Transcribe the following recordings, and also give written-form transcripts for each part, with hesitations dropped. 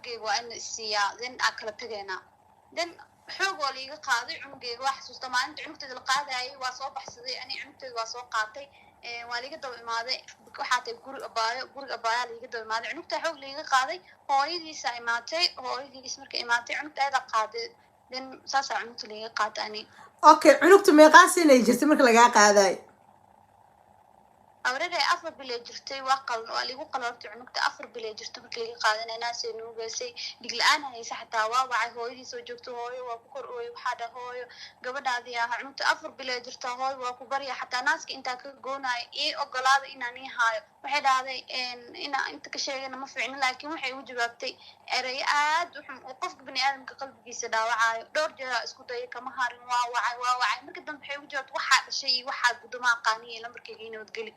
Cunugeyga waa in la isiiyaa, then aa kala tegaynaa. Then xoog waa liiga qaaday cunugeyga. Waa xasuusta maalinta cunugteeda la qaadayay, waa soo baxsaday ani, cunugteeda waa soo qaatay. Waa liiga daba imaaday. Waxaa tahay guri abaayo, guriga abaayaa liiga daba imaaday. Cunugta xoog liiga qaaday, hooyadiisa imaatay. Hooyadiis markay imaatay, cunugta ayadaa qaaday. Then saasaa cunugta liiga qaatay ani. Okay, cunugta meeqaa sinay jirtay marka lagaa qaadaay? Awrere, 4 bilay jirtay. Waa qal, waa liigu qaloortay. Cunugta 4 bilay jirtay marka liiga qaadanay. Naasay nuugeysay, dhig la-aan haysa. Xataa waa wacay hooyadii soo joogto. Hooyo waa ku kor ooyey. Waxaa dha, "Hooyo, gabadhaadii ahaa, cunugta 4 bilay jirta. Hooyo, waa ku barya, xataa naaska intaa ka goonayo ii ogolaada inaan ii haayo." Waxay dhahday, inaa inta ka sheegana ma fiicno, laakiin waxay ugu jawaabtay erayo aad u xun oo qofka bani aadamka qalbigiisa dhaawacayo. Dhowr jeeraa isku dayay, kama harin. Waa wacay, waa wacay. Marka dambe waxay ugu jawaabtay, "Waxaa dhashay iyo waxaa guduma aqaaniya, lambarkayga ii nabadgeli."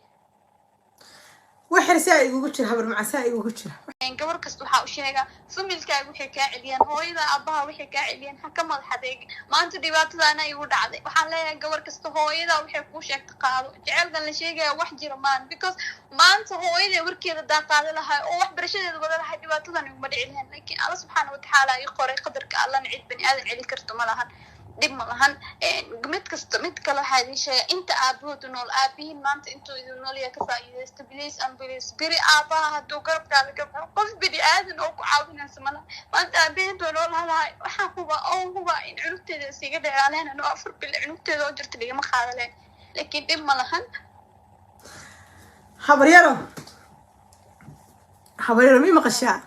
Waxir saa igugu jira, habar maca saa igugu jira. Gabar kasta waxaa u sheegaa, familkaaga waxay kaa celiyaan, hooyada, aabaha waxay kaa celiyaan, ha ka madax adeeg. Maanta dhibaatada anaa igu dhacday. Waxaan leeyahay, gabar kasta, hooyada waxay kuu sheegta qaado. Jecelkan la sheegaya wax jira maan, because maanta hooyada warkeeda daa qaada lahay oo waxbarashadeeda wada lahay, dhibaatadan iguma dhici lahayn. Laakiin Alla subxaana watacaala ii qoray. Qadarka Allana cid bani aadan celi karto ma lahan, dhib ma lahan. Mid kasta, mid kale waxaa idin sheega, inta aabahood nool, aabihiin maanta intuu idin nool yahay ka faa'iidaysta, please and please. Beri aabaha hadduu garabkaada ka baxo, qof bini aadan oo ku caawinaysa malaha. Maanta aabihiin intuu nool lahay, waxaan huba oo huba in cunugteeda isiga dheeraaleen anoo 4 bil cunugteeda oo jirta ligama qaada lahayn. Laakiin dhib ma lahan. Habaryaro, habaryaro, mi maqashaa?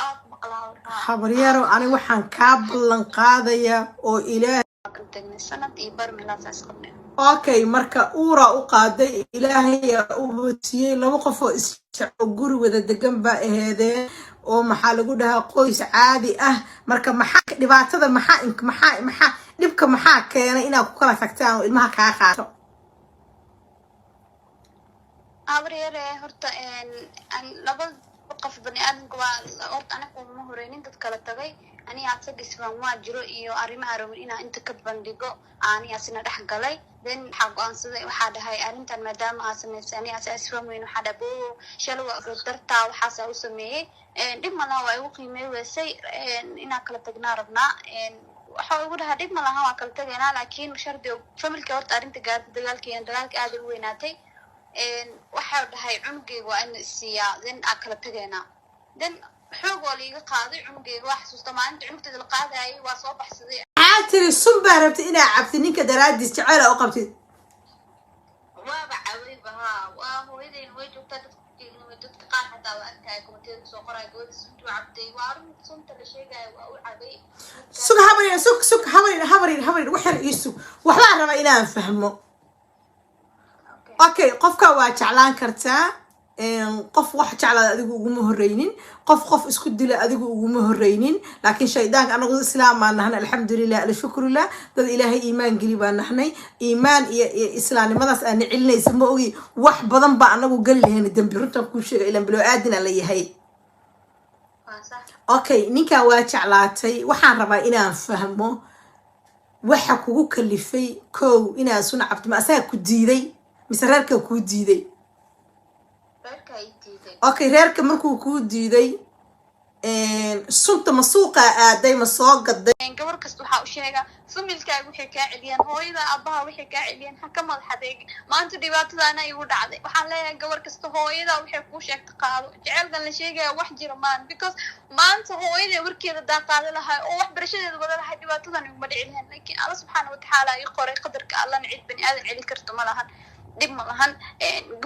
Aad maqlaa. Habaryaro, ani waxaan kaa ballan qaadayaa oo Ilaah Kala tagnay sanad iyo bar milaasaas qabnay. Okay, marka uuraa u qaaday, Ilaahayaa u hoosiyey. Laba qof oo isjecel oo guri wada degan baa aheedeen, oo maxaa lagu dhahaa, qoys caadi ah. Marka maxaa dhibaatada, maxaa dhibka, maxaa keenay inaad ku kala tagtaan oo ilmaha kaa qaato? Habaryare, horta laba qof bani aadamka waa horta aniga uma horeynin dad kala tagay. Aniga asaga isfaham waa jiro iyo arrimaha rabin inaan inta ka bandhigo. Ani asina dhex galay. Then waxaa go-aansaday, waxaa dhahay, arrintan maadaama aa samaysay, ani asa isfaham weyn. Waxaa dhahay, "Bo shalay waa dartaa waxaasaa u sameeyey, dhib malaha, waa igu qiimey weysay, inaan kala tagnaa rabnaa." Waxa igu dhahaa, "Dhib ma laha, waa kala tagaynaa, laakiin shardi." Familka horta arrinta gaarta, dagaalkii dagaalka aad u weynaatay. Waxaa dhahay, "Cunugeyga waa in la isiiyaa, then aa kala tagaynaa." Then xoog waa liiga qaaday cunugeyga. Waa xasuusta maalinta cunugteeda la qaadayay, waa soo baxsaday. Maxaa tiri? Sun baa rabtay inaa cabtid ninka daraadiis, jeceyla u qabtid? Waaba cawayba. Haa, waa hooyadayna way joogtaa, dadka dadka qaar xataa waa arkaya komentiyada kusoo qoraya, "Gabadha suntu cabtay." Waa arrin sunta la sheegaya, waa u cabay. Sug habaryar, sug, sug habaryar, habaryar, habaryar, wax yar ii sug. Waxbaan rabaa inaan fahmo. Okay, qofka waa jeclaan kartaa. Qof wax jeclaada adigu uguma horeynin, qof qof isku dila adigu uguma horeynin. Laakiin shaydaanka, anagu islaam baan nahnay, alxamdulilah, alshukrulah, dad Ilaahay iimaan geli baan nahnay. Iimaan iyo islaamnimadaas aana celinaysa ma ogi, wax badan baa anagu geli lahayn dembi. Runtaan kuu sheega, ilan bilo aadina la yahay. Waa sax. Okay, ninkan waa jeclaatay. Waxaan rabaa inaan fahmo waxa kugu kalifay kow inaad suna cabto. Ma asaga ku diiday mise reerka kuu diiday? Reerka ii diiday. Okay, reerka markuu kuu diiday, sunta ma suuqaa aaday, ma soo gaday? Gabar kasta waxaa u sheegaa, familkaaga waxay kaa celiyaan, hooyada, aabaha waxay kaa celiyaan, ha ka madax adeeg. Maanta dhibaatada anaa igu dhacday. Waxaan leeyahay, gabar kasta, hooyada waxay kuu sheegta qaado. Jecelkan la sheegaya wax jira maan, because maanta hooyada warkeeda daa qaada lahay oo waxbarashadeeda wada lahay, dhibaatadan iguma dhici lahayn. Laakiin Alla subxaana watacaala ii qoray. Qadarka Allana cid bani aadan celi karto ma lahan, dhib ma lahan.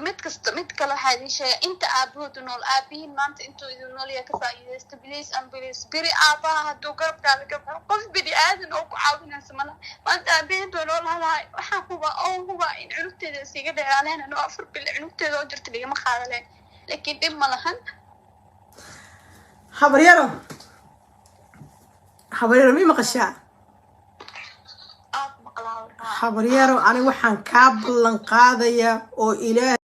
Mid kasta, mid kale waxaa idin sheega, inta aabahood nool, aabihiin maanta intuu idin nool yahay ka faa'iidaysta, please and please. Beri aabaha hadduu garabkaada ka baxo, qof bini aadan oo ku caawinaysa malaha. Maanta aabihiin intuu nool lahay, waxaan huba oo huba in cunugteeda isiga dheeraaleen anoo 4 bil cunugteeda oo jirta ligama qaada lahayn. Laakiin dhib ma lahan. Habaryaro, habaryaro, mi maqashaa? Aad maqlaa. Habaryaro, ani waxaan kaa ballan qaadayaa oo Ilaah